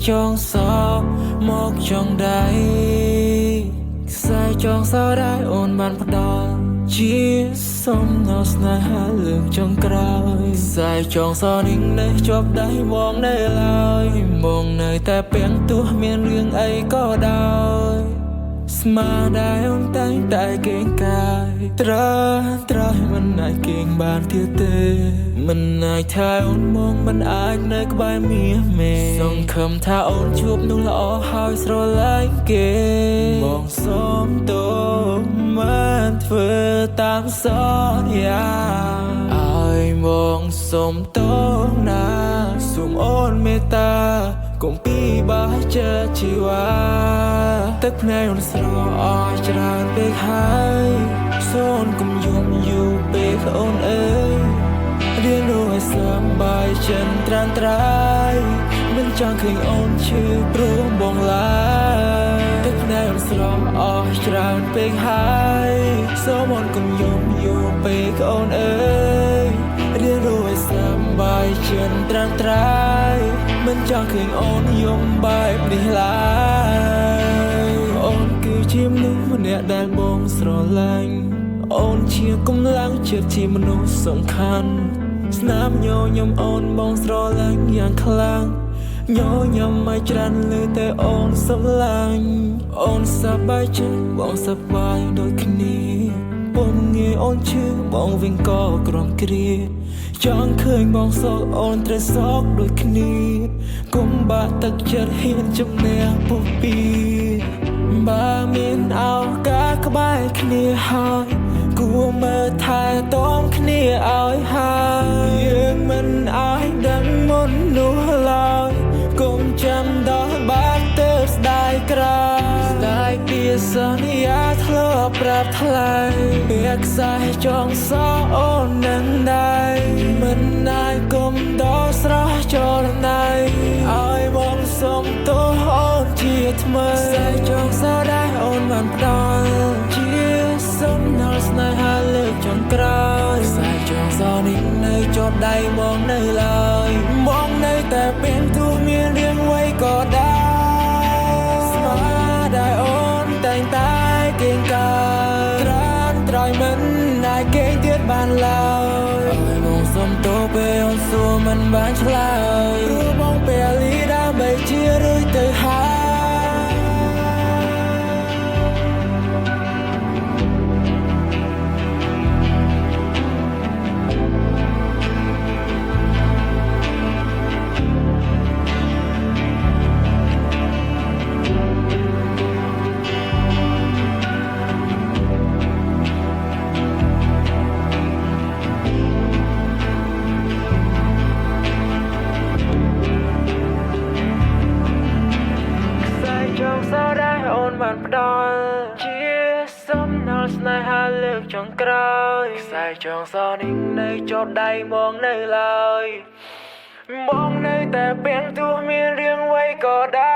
ចងសមកចងដៃខ្សែចងសដែលអូនបានផ្ដល់ជាសំណល់ស្នេហាលើកចុងក្រោយខ្សែចងសនេះនៅជាប់ដៃបងនៅឡើយបងនៅតែពាំងទោះមានរឿងអីក៏ដោយស្មារតីអូនតែងតែគេងកាយត្រើត្រើយមិនអាចគេងបានទៀតទេមិនអាចថាអូនមកមិនអាចនៅក្បែរមាសមេសង្ឃឹមថាអូនជួបនោះល្អហើយស្រឡាញ់គេបងសូមទោសមិនធ្វើតាមសន្យាឲ្យបងសូមទោសណាសូមអូនមេត្តាកុំពីបាចិត្តជីវ៉ាទឹកភ្នែកអូនស្រអស់ច្រើនពេកហើយសូមកុំយំយូរពេកអូនអើយរៀនរស់ឲ្យសប្បាយចិនត្រានត្រាយមិនចង់ឃើញអូនឈឺព្រោះបងឡើយទឹកភ្នែកអូនស្រអស់ច្រើនពេកហើយសូមអូនកុំយំយូរពេកអូនអើយរៀនរស់ឲ្យសប្បាយចិនត្រានត្រាយមិនចង់ឃើញអូនយំបែបនេះឡើយអូនគឺជាមនុស្សម្នាក់ដែលបងស្រឡាញ់អូនជាកម្លាំងចិត្តជាមនុស្សសំខាន់ស្នាមញញឹមអូនបងស្រឡាញ់យ៉ាងខ្លាំងញញឹមឲ្យច្រើនលើតែអូនស្រឡាញ់អូនសប្បាយចិត្តបងសប្បាយដូចគ្នាពុំងាយអូនឈឺបងវិញក៏ក្រំគ្រាចង់ឃើញបងសោកអូនត្រូវសោកដូចគ្នាកុំបាក់ទឹកចិត្តហ៊ានជំនះពុះពីបើមានឱកាសក្បែរគ្នាហើយគួរមើលថែទាំគ្នាឲ្យហើយយើងមិនអាចដឹងមុននោះឡើយកុំចាំដល់បាក់ទៅស្ដាយក្រោយស្ដាយពីសន្យាធ្លាប់ប្រាប់ថ្លៃពាក្យខ្សែចងសអូននឹងដៃមិនអាចគុំដល់ស្រស់ចលណៃឲ្យបងសុំទោសអូនជាថ្មីខ្សែចងសដែលអូនបានផ្ដល់ជាសំណល់ស្នេហាលើកចុងក្រោយខ្សែចងសនេះនៅជាប់ដៃបងនៅឡើយបងនៅតែពេលទោះមានរឿងអ្វីក៏ដោយស្មារតីអូនតែងតែគេងកាយត្រានត្រៃមិនអាចគេងទៀតបានឡើយឲ្យបងសុំទោសពេលអូនសួរមិនបានឆ្លើយព្រោះបងពេលីដើម្បីជារួចទៅហើយបានផ្ដល់ជាសំណល់ស្នេហាលើកចុងក្រោយខ្សែចងសនេះនៅជាប់ដៃបងនៅឡើយបងនៅតែពេលទោះមានរឿងអ្វីក៏ដោយ